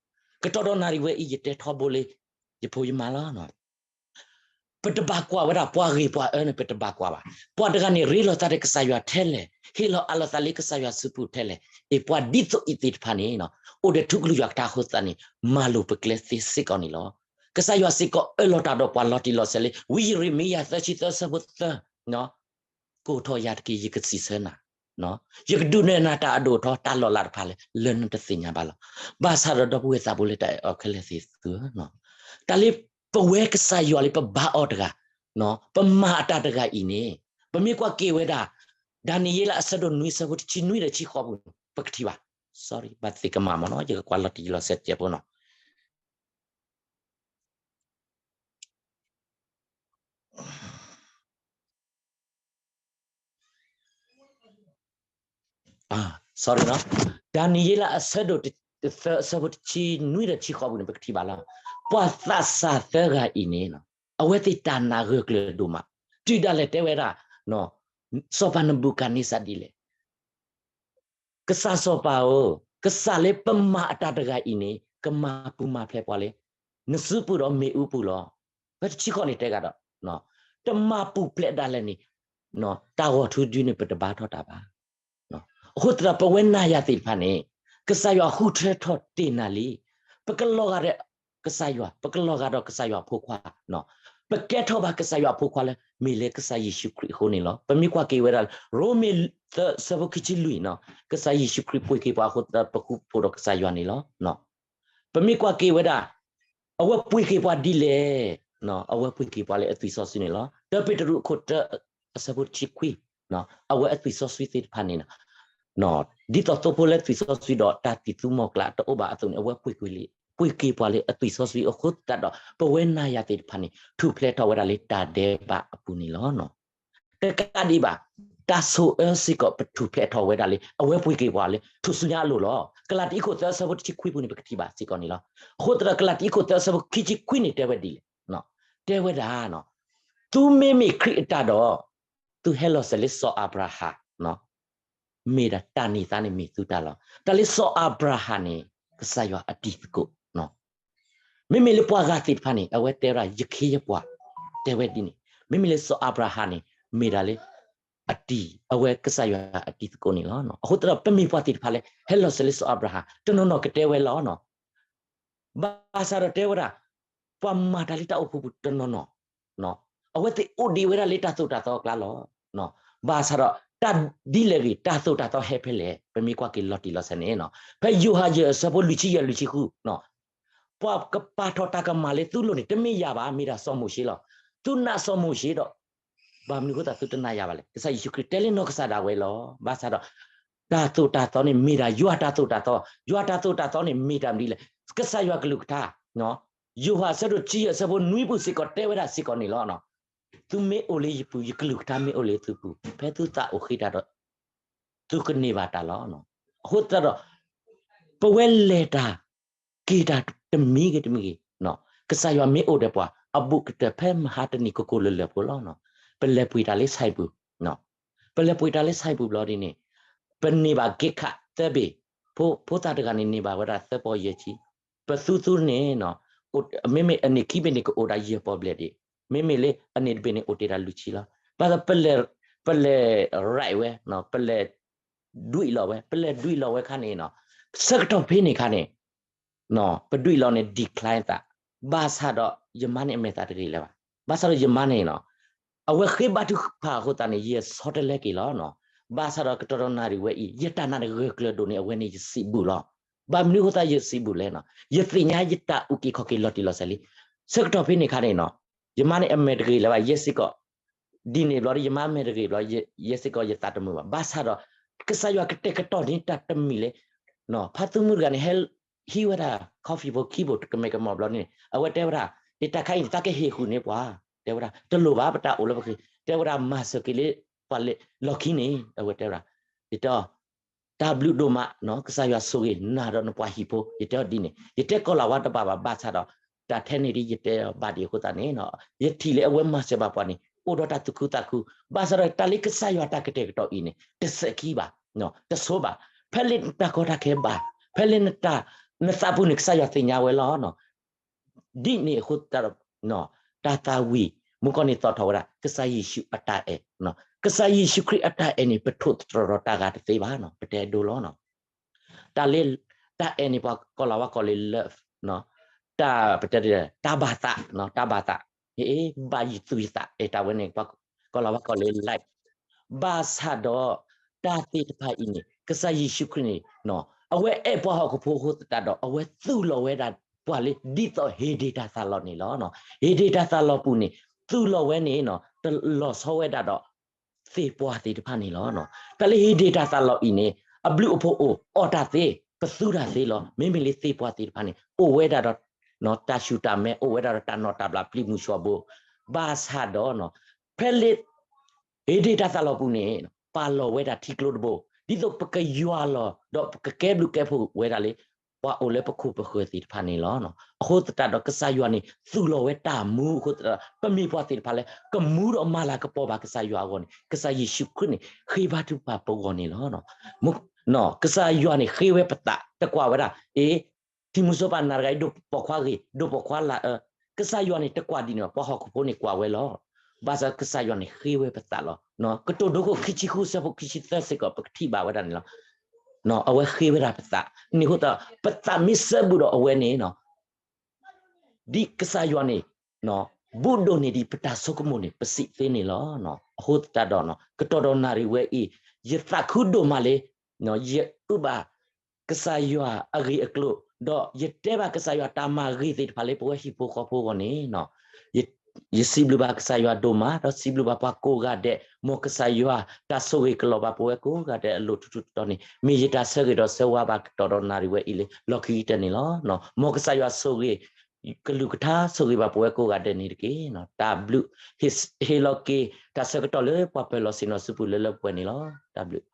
ကတီၢ်ဒီးနၣ်ရံၣ်ဝဲအံၤ ယတဲထီဘိလၢယဖိယမါလီၤ. ပတဘၣ်ကွၢ်ဝဲဒၣ်ပှၤဂ့ၤပှၤအၢန့ၣ် ပတဘၣ်ကွၢ်ဘၣ်. ပှၤတဂၤန့ၣ် ရ့လိာ်သးဒီးကစၢ်ယွၤထဲလဲၣ်, ဟ့ၣ်လီၤအးလီၤသးလၢကစၢ်ယွၤစုပူၤထဲလဲၣ်, အ့ၣ် ပှၤဒ်သိးအံၤသ့ၣ်တဖၣ်န့ၣ် အိၣ်ဒီးထူကလုၢ်ယွၤကထါအဃိသတးန့ၣ် မၤလိာ်ပကျဲသ့စ့ၢ်ကီးန့ၣ်လီၤ. ကစၢ်ယွၤစ့ၢ်ကီးအၢၣ်လီၤတၢ်ဒီးပှၤလီၤတံၢ်လီၤဆဲးလၢ ဝံယံးရမံယၤသၢဆံသၢအဆၢဖိသၢ, ကိးထီၣ်ယၤတက့ၢ် ယကစံးဆၢနၤ, ယကဒုးနဲၣ်နၤတၢ်အဒိၣ်အထီ တၢ်လီၤလးတဖၣ်လၢ လၢနတသ့ၣ်ညါဘၣ်လီၤ. ဘၣ်ဆၣ်ဒီးဒီပုၢ်ဝဲၢ်သးဘိလၢတၢ်အဲၣ်အီၤခဲလၢာ်သ့ၣ်သုဧၢ, တၢ်လၢပဝဲကစၢ်ယွၤလၢပဘါအီၤတဂၤ, ပမၤအတၢ်တဂၤအံၤန့ၣ် ပမ့ၢ်ကွၢ်က့ၤဝဲဒၣ် ဒၤနံးယ့လးအဆၢဒိၣ်နွံအဆၢဖိတဆံနွံဒီးဆံဃိးပူၤန့ၣ် ပကထံၣ်ဘၣ်. Sorry ဘၣ်သ့ၣ်ကမၣ်မ့ၢ်နီၤ ယကကွၢ်လီၤတံၢ်လီၤဆဲးတစဲးဖိနီၤ. Sorry နီၤ, ဒၤနံးယ့လးအဆၢဒိၣ်သၢအဆၢဖိတဆံနွံဒီးတဆံဃိးပူၤန့ၣ် ပကထံၣ်ဘၣ်လီၤ. ပှၤသးစၢ်သၢဂၤအံၤန့ၣ် အဝဲသ့ၣ်တၢ်နာ်ဂၢၢ်ကျၢၤဒိၣ်မး, တုၤဒၣ်လဲာ်တဲဝဲဒၣ် စီၤပၤနဘူၤခၣ်နံစၢ်ဒ်လဲၣ် ကစၢ်စီၤပၤဧၢ, ကစၢ်လၢပမၤအတၢ်တဂၤအံၤန့ၣ် ကမၤပူၤမၤဖျဲးပှၤလၢ နစုပူၤဒီးမ့ၣ်အူပူၤလီၤ. ဖဲတဆံဃိးန့ၣ်တဲဂၤဒီး တမၤပူၤဖျဲးဒၣ်လဲာ်န့ၣ် တၢ်ဂီၤထူဒုန့ၣ် ပတဘါထီၣ်တၢ်ဘၣ်. အဃိသတးဒီး ပဝဲနၤယၤသ့ၣ်တဖၣ်န့ၣ် ကစၢ်ယွၤဃုထၢထီၣ်တ့ၢ်နၤလံ. ပကလီၤဂာ်ဒီးကစၢ်ယွၤ, ပကလီၤဂာ်ဒီးကစၢ်ယွၤအဖိခွါ, ပကဲထီၣ်ဘၣ်ကစၢ်ယွၤအဖိခွါလၢ မ့ၢ်လၢကစၢ်ယ့ၣ်ၡူးခရံာ်အဃိန့ၣ်လီၤ. ပမ့ၢ်ကွၢ်က့ၤဝဲဒၣ် ရိမ့ၤသၢအဆၢဖိခံဆံလွံၢ်နီၤ, ကစၢ်ယ့ၣ်ၡူးခရံာ်ပှ့ၤက့ၤပှၤအဃိသတးဒီး ပဃူဖိးဒီးကစၢ်ယွၤန့ၣ်လီၤ. ပမ့ၢ်ကွၢ်က့ၤဝဲဒၣ် အဝဲပှ့ၤက့ၤပှၤဒ်လဲၣ်, အဝဲပှ့ၤက့ၤပှၤလၢအသွံၣ်စီဆှံန့ၣ်လီၤ. တၢပ့းတရူးအခိၣ်တၢ အဆၢဖိတဆံခွံ, အဝဲအသွံၣ်စီဆှံသ့ၣ်တဖၣ်န့ၣ် ဒ်သိးသိဖိလၢသွံၣ်စီဆှံဒီးတၢ်သံၣ်သူမီၤကျၢ်တအိၣ်ဘၣ်အသိးန့ၣ် အဝဲပှ့ၤက့ၤလံ, ပှ့ၤက့ၤပှၤလၢအသွံၣ်စီဆှံအဃိသတးဒီး ပဝဲနၤယၤသ့ၣ်တဖၣ်န့ၣ် ထူၣ်ဖျဲးထီၣ်ဝဲဒၣ်လၢတၢ်ဒဲးဘးအပူၤန့ၣ်လီၤ. တကးဒံးဘၣ်, တၢ်ဆိၣ်အၢစ့ၢ်ကီး ပထူၣ်ဖျဲးထီၣ်ဝဲဒၣ်လၢ အဝဲပှ့ၤက့ၤပှၤလၢထူၣ်စုညါအလိၤလီၤ. ကလၤတံ အခိၣ်သၢ အဆၢဖိတဆံခွံပူၤန့ၣ် ပကထံၣ်ဘၣ်စ့ၢ်ကီးန့ၣ်လီၤ. အဃိသတးဒီး ကလၤတံ အခိၣ်သၢ အဆၢဖိခံဆံခွံန့ၣ် တဲဝဲဒ်လဲၣ်, တဲဝဲဒၣ် သုမ့မ့ၢ်ခရံာ်အတၢ်ဒီး သုဟဲလီၤစၢၤလၢစီၤအၤဘြၤဟၣ်, မ့ၢ်ဒၣ်တၢ်န့ၢ်သါန့ၣ်မ့ၢ်သုတၢ်လီၤ. တၢ်လၢစီၤအၤဘြၤဟၣ်န့ၣ် ကစၢ်ယွၤအတံၤသကိး, မ့မ့ၢ်လၢပှၤဂၤသ့ၣ်တဖၣ်န့ၣ် အဝဲတဲဝဲဒၣ် ယခ့ယပှၤ, တဲဝဲဒ်န့ၣ်, မ့မ့ၢ်လၢစီၤအၤဘြၤဟၣ်န့ၣ် မ့ၢ်ဒၣ်လၢ အတံၤ, အဝဲကစၢ်ယွၤအတံၤသကိးန့ၣ်လီၤ. အဃိသတးဒီး ပမ့ၢ်ပှၤသ့ၣ်တဖၣ်လၢ ဟဲလီၤစၢၤလၢစီၤအၤဘြၤဟၣ် တနီၤနီၤကတဲဝဲလီၤ. ဘၣ်ဆၣ်ဒီးတဲဝဲဒၣ် ပှၤမၤတၢ်လၢတၢ်အိၣ်ဖှိၣ်ပူၤတနီၤနီၤ အဝဲသ့ၣ်အိၣ်ဒံးဝဲဒၣ်လၢတၢ်သိၣ်တၢ်သီအကျါလီၤ. ဘၣ်ဆၣ်ဒီး တၢ်ဒ်လဲၣ်ဂ့ၤ တၢ်သိၣ်တၢ်သီဟဲဖဲလဲၣ် ပမ့ၢ်ကွၢ်က့ၤလီၤတံၢ်လီၤဆဲးန့ၣ် ဖဲယိၤဟၣ်ယဲၢ်အဆၢဖိလွံၢ်ဆံယဲၢ်လွံၢ်ဆံဃု, ပှၤကပာ်ထီၣ်တၢ်ကမၣ်လၢသုလိၤန့ၣ် တမ့ၢ်ယၤဘၣ် မ့ၢ်ဒၣ်စီၤမိၤၡ့လီၤ. သုနာ်စီၤမိၤၡ့ဒီး ဘၣ်မနုၤအဃိသတးသုတနာ်ယၤဘၣ်လဲၣ်. ကစၢ်ယ့ၣ်ၡူးခရံာ်တဲလၢနီၢ်ကစၢ်ဒၣ်ဝဲလီၤ. ဘၣ်ဆၣ်ဒီး တၢ်သိၣ်တၢ်သီန့ၣ်မ့ၢ်ဒၣ်ယွၤတၢ်သိၣ်တၢ်သီ, ယွၤတၢ်သိၣ်တၢ်သီန့ၣ်မ့ၢ်တၢ်မနုၤလဲၣ်. ကစၢ်ယွၤကလုၢ်ကထါ ယိၤဟၣ်အဆၢဒိၣ်တဆံယဲၢ်အဆၢဖိနွံပူၤစ့ၢ်ကီးတဲဝဲဒၣ်စ့ၢ်ကီးန့ၣ်လီၤ. သုမ့ၢ်အိၣ်လၢယပူၤ ယကလုၢ်ကထါမ့ၢ်အိၣ်လၢသုပူၤ ဖဲသုသးအိၣ်ဃ့တၢ်ဒီး သုကန့ၢ်ဘၣ်တၢ်လီၤ. အဃိသတးဒီး ပဝဲလဲၤတၢ် က့ၤတၢ်တမံၤဂ့ၤတမံၤဂ့ၤ, ကစၢ်ယွၤမ့ၢ်အိၣ်ဒီးပှၤ အဘူးကတၢၢ်ဖဲမဟါတနံၤကိၢ်ကိၢ်လၢၤလၢၤဖိလီၤ. ပလဲၤပှ့ၤတၢ်လၢဆဲပူၤ, ပလဲၤပှ့ၤတၢ်လၢဆဲပူၤဘျီဒ်န့ၣ် ပန့ၢ်ဘၣ်က့ခးသၢဘ့ၣ်, ဖိသၣ်တဂၤန့ၣ် န့ၢ်ဘၣ်ဝဲဒၣ်သၢပီယဲၢ်ဆံ, ပသူသူန့ၣ် မ့မ့ၢ်အန့ၢ်ခံဘ့ၣ်န့ၣ် ကအိၣ်ဒၣ်ယဲၢ်ပီဘျဲၣ်ဒံး, မ့မ့ၢ်လၢအန့ၢ်တဘ့ၣ်န့ၣ် အိၣ်တ့ၢ်ဒၣ်လွံၢ်ဆံလီၤ. ဘၣ်ဆၣ် ပလဲၤ right ဝဲ, ပလဲၤဒွံးလီၤဝဲ, ပလဲၤဒွံးလီၤဝဲခါန့ၣ် ဆၢကတီၢ်ဖဲန့ၣ်ခါန့ၣ် ပဒွံးလီၤန့ၣ် decline သး, ဘၣ်ဆၣ်ဒီးယမါန့ၣ်အမဲာ်သးတဂ့ၤလၢၤဘၣ်. ဘၣ်ဆၣ်ဒီးယမါန့ၣ် အဝဲဃ့ဘါထုကဖၣ်အဃိသတးန့ၣ် ယဆီတလဲက့ၤလီၤ. ဘၣ်ဆၣ်ဒီးကတီၢ်ဒီးနၣ်ရံၣ်ဝဲအံၤ ယတၢ်နာ်တဂၢၢ်ကျၢၤဒိၣ်န့ၣ် အဝဲန့ၣ်ယစံးဘူးလီၤ. ဘၣ်မနုၤအဃိသတးယစံးဘူးလဲၣ်, ယသ့ၣ်ညါယတၢ်အုၣ်က့ၤခီၣ်က့ၤလီၤတံၢ်လီၤဆဲးလံ. ဆၢကတီၢ်ဖဲန့ၣ်ခါန့ၣ် ယမါန့ၣ်အမဲာ်တဂ့ၤလၢၤဘၣ်, ယဲစ့ၢ်ကီး ဒ်န့ၣ်ဘျီဒီး ယမါမဲာ်တဂ့ၤဘျီ ယဲစ့ၢ်ကီးယသးတမုာ်ဘၣ်. ဘၣ်ဆၣ်ဒီး ကစၢ်ယွၤကတဲာ်ကတီၤန့ၢ်တၢ်တမံၤလၢ ဖါသူမုၣ်တဂၤန့ၣ် ဟဲဟံးဝဲဒၣ် coffee ဖိခံဘိၣ်တကမဲာ်ကမီၤဘျီန့ၣ် အဝဲတဲဝဲဒၣ် ယတၢ်ခါအံၤန့ၣ် သးကဟ့ၣ်ဃုာ်န့ၢ်ပှၤ, တဲဝဲဒၣ် တလိၣ်ဘၣ် ပတၢ်အိၣ်လၢပဃ့, တဲဝဲဒၣ် မၤစၢၤက့ၤလၢပှၤလၢလီၢ်ခံန့ၣ် အဝဲတဲဝဲဒၣ် ယတဲ တၢ်ဘျုးဒိၣ်မး ကစၢ်ယွၤဆိၣ်ဂ့ၤနၤဒီးနပှၤဟံၣ်ဖိ, ယတဲအီၤဒ်န့ၣ်, ယတဲကီၢ်လၤဝါတဘၣ်ဘၣ်, ဘၣ်ဆၣ်ဒီး တၢ်ထဲန့ၣ်ဒ်ယတဲအီၤဘၣ်ဒံးအဃိသတးန့ၣ် ယထံၣ်လၢအဝဲမၤစၢၤဘၣ်ပှၤန့ၣ် အိၣ်ဒီးတၢ်သူၣ်ခုသးခု, ဘၣ်ဆၣ်ဒီးတၢ်လၢကစၢ်ယွၤတၢ်ကတဲာ်ကတီၤအံၤန့ၣ် တစဲးခံဘၣ်, တဆိဘၣ်, ဖဲလၢနတၢ်ကီတၢ်ခဲဘၣ်, ဖဲလၢနတၢ် နသးပူၤန့ၣ် ကစၢ်ယွၤသ့ၣ်ညါဝဲလီၤ. ဒ်န့ၣ်အဃိသတးဒီး တၢ်သးဝံၣ် မုၢ်ကီၢ်န့ၣ်သီၣ်ထီၣ်ဝဲဒၣ် ကစၢ်ယ့ၣ်ၡူးအတၢ်အဲၣ်, ကစၢ်ယ့ၣ်ၡူးခရံာ်အတၢ်အဲၣ်န့ၣ် ပထိၣ်သတြီၤဒီးတၢ်ဂၤတသ့ဘၣ်နီၤ, ပတဲဒိလီၤနီၤ. တၢ်လၢ တၢ်အဲၣ်န့ၣ် ပှၤကီၢ်လၤဝါကိးလၢ love, တၢ်ပတဲ တၢ်ဘၣ်သး, တၢ်ဘၣ်သး, ဘၣ်ယသူၣ်ယသး အဲၣ်တၢ်ဝဲန့ၣ် ပှၤကီၢ်လၤဝါကိးလၢ like, ဘၣ်ဆၣ်ဒီး တၢ်သ့ၣ်တဖၣ်အံၤန့ၣ် ကစၢ်ယ့ၣ်ၡူးခရံာ်န့ၣ် အဝဲအဲၣ်ပှၤဟီၣ်ခိၣ်ဖိအဃိသတးဒီး အဝဲသူၣ်လီၤဝဲဒၣ်ပှၤလၢ ဒ်သိးဟ့ၣ်ဒ့ၣ်တၢ်သးလီၤန့ၣ်လီၤ. ဟ့ၣ်ဒ့ၣ်တၢ်သးလီၤပူၤန့ၣ် သူၣ်လီၤဝဲန့ၣ် တလီၤဆီဝဲဒၣ်ဒီး သ့ၣ်ပှၢ်သ့ၣ်တဖၣ်န့ၣ်လီၤ. တၢ်လၢဟ့ၣ်ဒ့ၣ်တၢ်သးလီၤအံၤန့ၣ် အဘျုးအဖှိၣ်အိၣ် အီၣ်တၢ်သ့ ပသူတၢ်သ့လီၤ. မ့မ့ၢ်လၢသ့ၣ်ပှၢ်သ့ၣ်တဖၣ်န့ၣ် အိၣ်ဝဲဒၣ်ဒီး တၢ်ဆူၣ်တၢ်မဲ အိၣ်ဝဲဒၣ်ဒီးတၢ်နီၣ်တၢ်ဘျး ပျံၤမုၢ်ဆှီဘိ, ဘၣ်ဆၣ်ဒီး ဖဲလၢ ဟ့ၣ်ဒ့ၣ်တၢ်သးလီၤပူၤန့ၣ် ပာ်လီၤဝဲဒၣ်ထံကျိတဘိ ဒ်သိးပကယွၤလီၤ ဒီးပကကဲဘျုးကဲဖှိၣ်ဝဲဒၣ်လၢ ပှၤအိၣ်လၢပခိၣ်ပဃၢၤသ့ၣ်တဖၣ်န့ၣ်လီၤ. အဃိသတးဒီးကစၢ်ယွၤန့ၣ် သူၣ်လီၤဝဲတၢ်မူအဃိသတးဒီး ပမ့ၢ်ပှၤသ့ၣ်တဖၣ်လၢ ကမူဒီးမၤလၤကပီၤဘၣ်ကစၢ်ယွၤအဂီၢ်န့ၣ် ကစၢ်ယ့ၣ်ၡူးခရံာ်န့ၣ် ဃ့ဘါထုကဖၣ်ပဂီၢ်န့ၣ်လီၤ. ကစၢ်ယွၤန့ၣ် ဃ့ဝဲပသး တကွၢ်ဝဲဒၣ် အ့ ထံမူစီၤပၤနၤတဂၤအံၤ ဒိၣ်ပိာ်ခွါဂ့ၤ ဒိၣ်ပိာ်ခွါလၢအၢ, ကစၢ်ယွၤန့ၣ် တကွၢ်ဒ်န့ၣ်ဘၣ် ပှၤဟီၣ်ခိၣ်ဖိန့ၣ်ကွၢ်ဝဲလီၤ. ဘၣ်ဆၣ်ကစၢ်ယွၤန့ၣ် ဃ့ဝဲပသးလီၤ. ကတိၤဒိခိၣ်ခံဆံဃု ဆၢဖိခံဆံသၢစ့ၢ်ကီး ပကထံၣ်ဘၣ်ဝဲဒၣ်န့ၣ်လီၤ. အဝဲဃ့ဝဲဒၣ်ပသးန့ၣ်အဃိသတး ပသးမ့ၢ်စၢဘူးဒီးအဝဲန့ၣ် ဒ်ကစၢ်ယွၤန့ၣ် ဘူးဒိၣ်န့ၢ်ဒံးပတၢ်ဆိကမိၣ်န့ၣ် ပစံးသ့န့ၣ်လီၤ. အဃိသတးဒီး ကတီၢ်ဒီးနၣ်ရံၣ်ဝဲအံၤ ယသးခုဒိၣ်မးလၢ ယအုၣ်ဘၣ်ကစၢ်ယွၤအဂ့ၢ်အကျိၤ ဒီးယတဲဘၣ်ကစၢ်ယွၤတၢ်မၤဂ့ၤသ့ၣ်တဖၣ်လၢပဝဲဟံၣ်ဖိဃီဖိအဂီၢ်န့ၣ် ယစံးဘျုးဘၣ်ကစၢ်ယွၤဒိၣ်မး ဒီးစံးဘျုးဘၣ်ပှၤကိးဂၤဒဲး မ်ကစၢ်ယွၤတၢ်ဆိၣ်ဂ့ၤကလီၤဘၣ်ပဝဲကိးဂၤဒဲးအလိၤထူးထူးတီၤတီၤန့ၣ် မ့ၢ်ယတၢ်ဆၢဂ့ၤဒီးဆၢဝါဘၣ်ကတီၢ်ဒီးနၣ်ရံၣ်ဝဲအံၤလၢလီၢ်ခံကတၢၢ်န့ၣ်လီၤ. မ်ကစၢ်ယွၤဆိၣ်ဂ့ၤ ကလုၢ်ကထါဆိၣ်ဂ့ၤဘၣ်ပဝဲကိးဂၤဒဲးန့ၣ်တက့ၢ်. တၢ်ဘျုး ဟ့ၣ်လီၤက့ၤတၢ်ဆၢကတီၢ်လၢပှၤပၢၤလီၢ်ဆ့ၣ်နီၤဆူပူၤလၢလၢပှဲၤပှဲၤန့ၣ်လီၤ. တၢ်ဘျုး